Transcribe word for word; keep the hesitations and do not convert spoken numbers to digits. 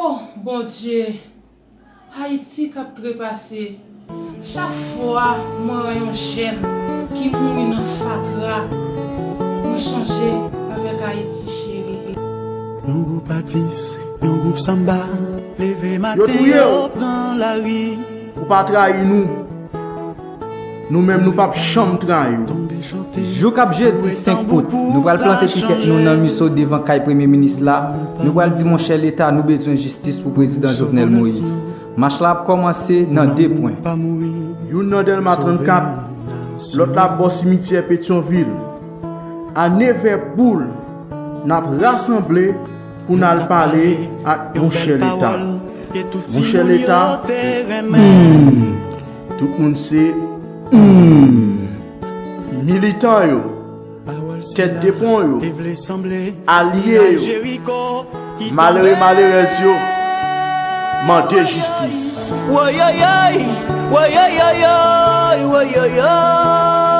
Oh, Bondye, Ayiti k ap trepase. Chak fwa mwen wè yon jèn ki mouri nan fatra, mwen chonje avèk Ayiti cheri. Yon gwoup atis, yon gwoup sanba, leve maten yo pran lari. Ou pa trayi nou. Nou menm nou p ap janm trayi w. Jou k ap jedi senk out, nou pral plante pikèt nou nan Miso devan kay Premye Minis la. Nou pral di monchè Leta nou bezwen jistis pou Prezidan Jovenel Moïse. Mach la ap kòmanse nan de pwen. Youn nan Dèlma trannkat, lòt la bò simityè Petyonvil. A nevè boul, n ap rasanble pou n al pale ak monchè Leta. Monchè Leta, hmm, tout moun se, hmm, militan yo, tèt de pon yo, alye yo, malere malerèz yo, mande jistis. Woyoyoy, woyoyoyoy, woyoyoy.